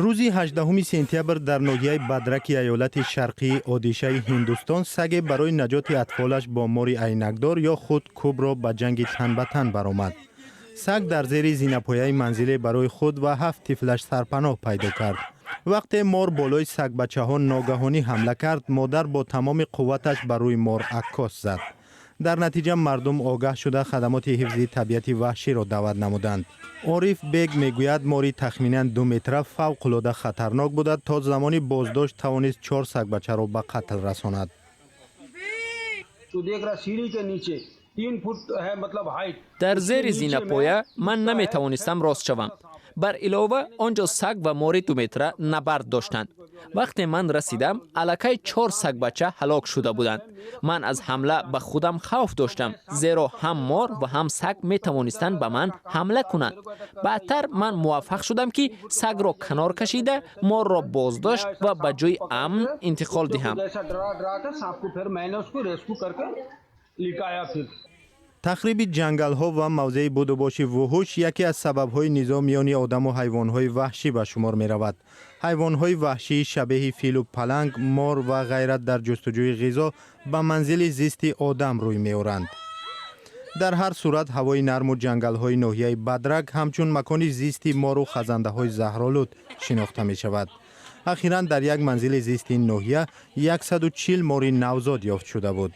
Рӯзи 18 сентябр дар ноҳияи Бадраки аёлати шарқии Одишаи Ҳиндустон саге барои наҷоти атфолаш бо мори айнакдор ё худ кобра ба ҷанги тан ба тан баромад. Саг дар зери зинапояи манзиле барои худ ва ҳафт тифлаш сарпаноҳ пайдо кард. Вақте мор болои сагбачаҳо ногаҳонӣ ҳамла кард, модар бо тамоми қувваташ ба рӯи мор аккос зад. Дар натиҷа мардум огаҳ шуда, хадамоти ҳифзи табиати ваҳширо даъват намуданд. Ориф Бег мегӯяд, мори тахминан 2 метра фавқулода хатарнок буда, то замони боздошт тавонист чор сагбачаро ба қатл расонад. तो देख रहा, सीढ़ी के नीचे 3 फुट है, मतलब हाइट। Дар зери зинапоя ман наметавонистам рост шавам. Бар илова, он ҷо саг ва мори 2 метра набард доштанд. Вақте ман расидам, аллакай чор сагбача ҳалок шуда буданд. Ман аз ҳамла ба худам хавф доштам, зеро ҳам мор ва ҳам саг метавонистанд ба ман ҳамла кунанд. Баъдтар ман муваффақ шудам, ки сагро канор кашида, морро боздошт ва ба ҷои амн интиқол диҳам. जैसा डरा डरा कर सांप को फिर मैंने उसको रेस्क्यू करके लिकाया फिर। Тахриби ҷангалҳо ва мавзеи будубоши вуҳуш яке аз сабабҳои низоъ миёни одаму ҳайвонҳои ваҳшӣ ба шумор меравад. Ҳайвонҳои ваҳшии шабеҳи филу паланг, мор ва ғайра дар ҷустуҷӯи ғизо ба манзили зисти одам рӯй меоранд. Дар ҳар сурат, ҳавои нарму ҷангалҳои ноҳияи Бадрак ҳамчун макони зисти мору хазандаҳои заҳролуд шинохта мешавад. Ахиран дар як манзили зисти ин ноҳия 140 мори навзод ёфт шуда буд.